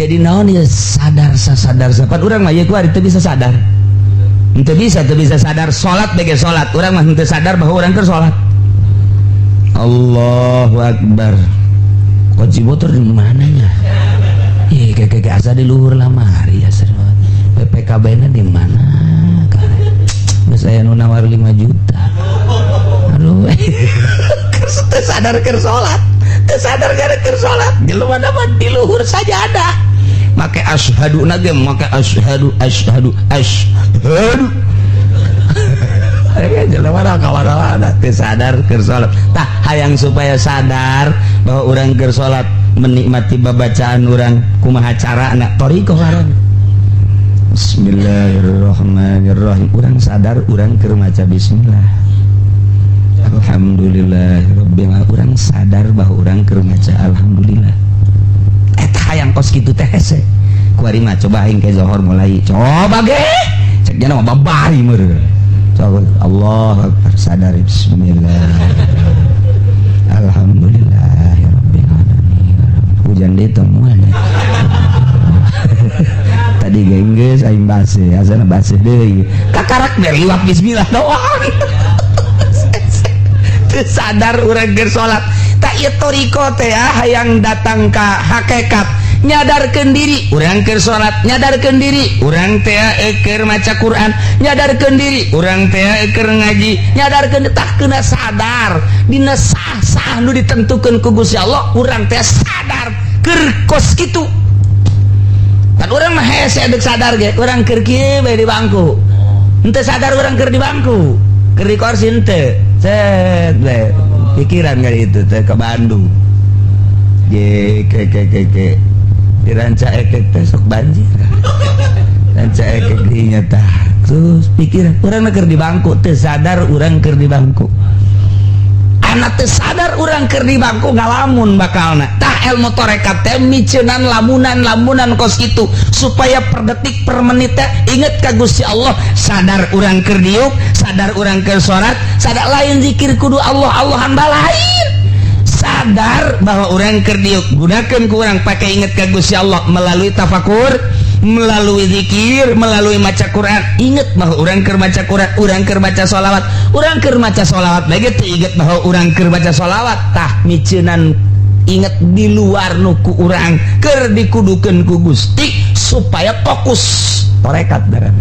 Jadi naon ya, sadar sadar sapan urang mah ieu kuari teu bisa sadar. Henteu bisa, teu bisa sadar salat bege salat. Urang mah henteu sadar bahwa urang keur salat. Allahu Akbar. Kunci motor di mana nya? Ih, kayak kayak asa di luhur lamari asa BPKB na di mana? Geus aya nu nawar 5 juta. Aduh. Teu sadar keur salat. Teu sadar gara keur salat. Jelema mah di luhur saja ada. Make asyhadu na ge, make asyhadu, asyhadu, asyhadu. Jelema ka mana-mana teu sadar keur salat. Tah, hayang supaya sadar bahwa urang keur salat, menikmati babacaan urang, kumaha carana? Thoriqoh ngaranna. Bismillahirrahmanirrahim. Urang sadar urang keur maca bismillah. Alhamdulillahirabbil, urang sadar bahwa urang keur maca alhamdulillah. Eta hayang kos kitu teh hese. Kuari mah coba aing ke zohor mulai. Coba ge. Cek nya mah babari meureun. Coba Allah Akbar, sadar bismillah. Alhamdulillahirabbil alamin. Hujan deui tong moal. Tadi gengges aing baseuh, asana baseuh deui. Kakarak biar liwat bismillah doang. Teu sadar urang keur salat. Tak ieu thoriqoh teh ah, hayang datang ka hakikat, nyadarkeun diri urang keur salat, nyadarkeun diri urang teh keur maca Quran, nyadarkeun diri urang teh keur ngaji, nyadarkeun. Tah, kena sadar dina sah-sah nu ditentukeun ku Gusti Allah, urang teh sadar keur kos kitu. Kan urang mah hese deuk sadar ge, urang keur kieu bae di bangku. Henteu sadar urang keur di bangku, keur di kursi henteu. Set bae. Pikiran kali itu teh ke Bandung. Ge ke ke ke ke di Rancaekek teh sok banjir. Rancaekek dinya tah. Terus pikiran urang keur di bangku, teu sadar urang keur di bangku. Anak teu sadar urang keur di bangku, ngalamun bakalna. Tah, ilmu torekat teh miceunan lamunan-lamunan kos kitu supaya per detik per menit teh inget ka Gusti Allah, sadar urang keur diuk, sadar urang keur salat, sadar. Lain zikir kudu Allah Allahan balain. Sadar bahwa urang keur diuk, gunakeun ku urang pakai inget ka Gusti Allah melalui tafakur, melalui zikir, melalui maca Quran. Inget bahwa urang keur maca Quran, urang keur baca sholawat, urang keur maca sholawat lagi teu inget bahwa urang keur baca sholawat. Tah, miceunan inget di luar nu ku urang keur dikudukeun ku Gusti supaya fokus torekat darah.